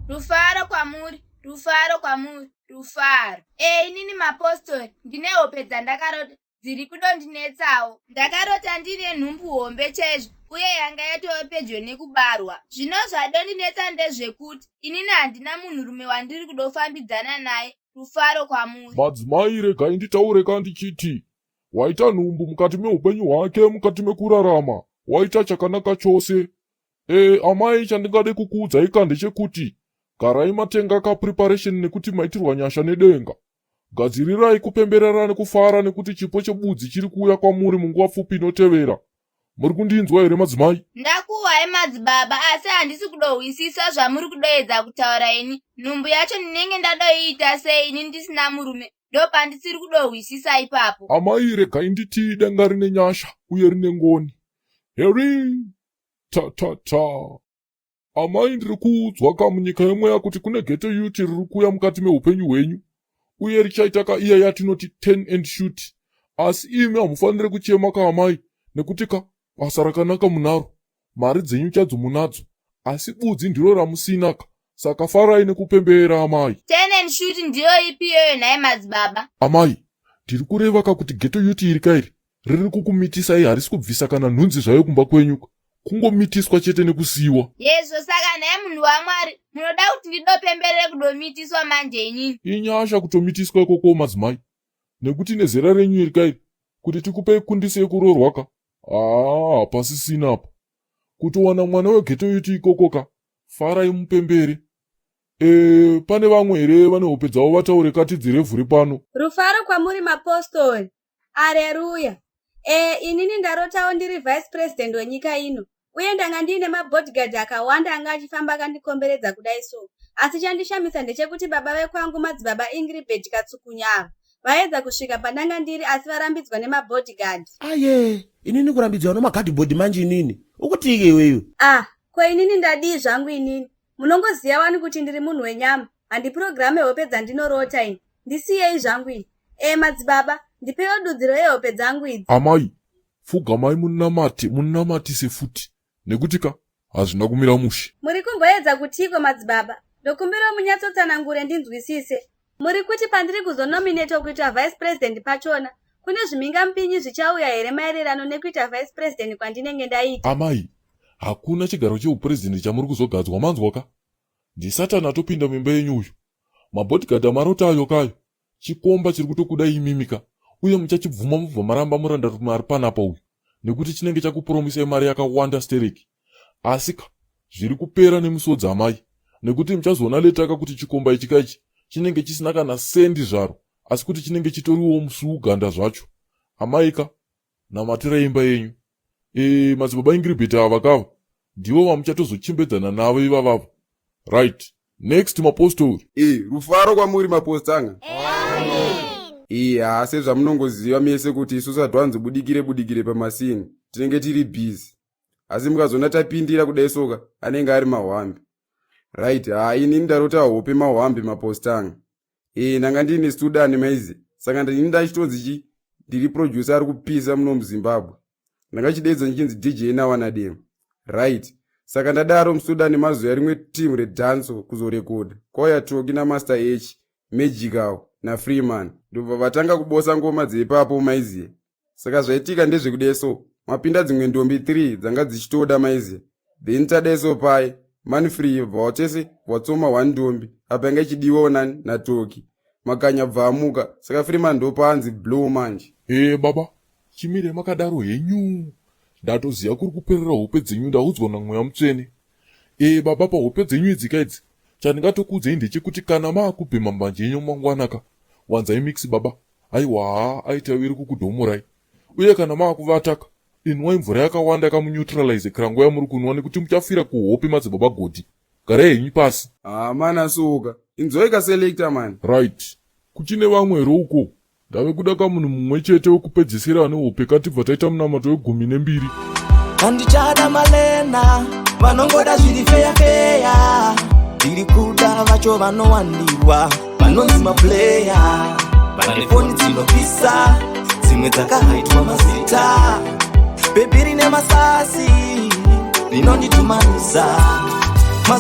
Rufaro kwamuri, rufaro kwamuri, rufaro. E, inini mapostori ndine hope dzandakarota dziri kudondinetsawo. Ndakarota ndine nhumbu hombe chaizvo uye yanga yatove pedyo nekubarwa. Zvino zvadondinetsa ndezvekuti inini handina munhurume wandiri kudofambidzana naye. Rufaro kwamuri. Madzimai regai nditaure ka ndichiti waita nhumbu mukati meupenyu hwake mukati mekurarama waita chakanaka chose. E, amai chandingade kukuudzai ka ndechekuti garai matenga ka preparation nekuti maitirwa nyasha nedenga. Gadzirirai kupemberera nekufara nekuti chipo chebudzi chiri kuuya kwamuri munguva pfupi inotevera. Muri kundinzwa here madzimai? Ndakuhwai madzibaba asi handisi kudohwisisa zvamuri kudoedza kutaura ini. Nhumbu yacho ndinenge ndadoiita sei ini ndisina murume? Ndopandisiri kudohwisisa ipapo. Amai regai nditi denga rine nyasha uye rine ngoni. Heri ta ta ta. Amai ndiri kuudzwa ka munyika yemweya kuti kune ghetto youth riri kuuya mukati meupenyu hwenyu uye richaita ka iya yatinoti turn and shoot. Asi imi hamufanire kuchema ka amai nekuti ka basa rakanaka munaro, mari dzenyu chadzo munadzo asi budzi ndiro ramusina ka. Saka farai nekupembera amai. Turn and shoot ndiyo ipi iyoyo nhai madzibaba? Amai, ndiri kureva ka kuti ghetto youth iri ka iri riri kukumitisai harisi kubvisa kana nhunzi zvayo kumba kwenyu ka. Kungomitiswa chete nekusiyiwa. Yezvo saka nhai munhu waMwari munoda kuti ndidopemberere kudomitiswa manje inini? Inyasha kutomitiswa ikoko madzimai nekuti nezera renyu iri kairi kuti tikupei kundiso yekuroorwa ka haa hapasisina apa kutowana mwana weghetto youth ikoko ka farai mupembere. E, pane vamwe here vane hope dzavo vataure kati dzirevhure pano? Rufaro kwamuri mapostori. Areruya. E, inini ndarotawo ndiri vice president wenyika ino uye ndanga ndiine mabodyguard akawanda anga achifamba akandikomberedza kudai so. Asi chandishamisa ndechekuti baba vekwangu madzibaba Ingribert Katsukunya ava vaedza kusvika pandanga ndiri asi varambidzwa nemabodyguard. Aye, inini kurambidzwa nemagadhibhodhi manje inini. Ukutiike iwewe? Ah, ko inini ndadii zvangu inini? Munongoziva wani kuti ndiri munhu wenyama. Handipurogirame hope dzandinorota ini. Ndisiyei zvangu ini. E madzibaba, ndipeiwo dudziro yehope dzangu idzi. Amai, pfugamai munamate, munamatise futi nekuti ka hazvina kumira mushe. Muri kumboedza kutiiko madzibaba? Ndokumbirawo munyatsotsanangure ndinzwisise. Muri kuti pandiri kuzonominetwa kuitwa vice president pachona, kune zvimhingamupinyi zvichauya here maererano nekuita vice president kwandinenge ndaita? Amai, hakuna chigaro cheupresident chamuri kuzogadzwa manzwa ka? NdiSatan atopinda muimba yenyu uyu. Mabodyguard amarota ayo kayo. Chikomba chiri kutokudai imimi ka uye muchachibvuma mobva maramba murandarume ari panapa uyu nekuti chinenge chakupromisai mari yakawanda stereki. Asi ka zviri kupera nemusodzi amai nekuti muchazoona later ka kuti chikomba ichi ka ichi chinenge chisina kana sendi zvaro asi kuti chinenge chitoriwo musuuganda zvacho. Amai ka namatirai imba yenyu. E, madzibaba Ingiribheti ava kava ndivo vamuchatozochembedzana navo ivavavo. Right. Next mapostori. E, rufaro kwamuri mapostanga. E, haa sezvamunongoziva mese kuti isu sadwanzi budikire budikire pamasini tinenge tiri busy. Asi mukazoona tapindira kudai soka anenge ari mahwambi. Right, haa ini ndarota hope mahwambi mapostanga. E, ndanga ndine student maizi. Saka ndini ndachitonzi chi ndiri producer ari kupisa muno muZimbabwe. Ndangachidedza ndichinzi DJ Nawanadem. Right. Saka ndadaro muSudan mazuya rimwe team redhanso kuzorekodha. Kwauya Toki naMaster H, Magical naFreeman. Ndobva vatanga kubosa ngoma dzeipapo maiziya. Saka zvaitika ndezvekudeso mapinda dzimwe ndombi 3 dzanga dzichitoda maiziya. Then tadeso pai Manfree bva watese watsoma one ndombi apa yanga ichidiwawo nani naToki. Makanya bva amuka saka Freeman ndopaanzi blue manje. Ee baba chimire makadaro henyu ndatoziva kuri kuperera hope dzenyu ndaudzwa namweya mutsvene. Ee baba pahope dzenyu idzi ka idzi chandingatokuudzei ndechekuti kana maakubhema mbanje yenyu mangwana ka wanzai mix baba aiwa haa aita iri kukudhomorai uye kana maakuvata ka inwai mvura yakawanda kamuneutralize krango yamuri kunwa nekuti muchafira kuhope madzibaba Godi. Garai henyu pasi. Haa mana suka inzwai ka selector man. Right kuchine vamwe here uko Ndave kuda kamunhu mumwe chete wekupedzisira ane hope katibva taita munamato wegumi nembiri. Handichada malena vanongoda zviri feya feya, ndiri kuda vacho vanowandirwa vanonzi maplayer, vane foni dzinopisa dzimwe dzakahaitwa mazita, bhebhi rine masasi rinonditumanisa.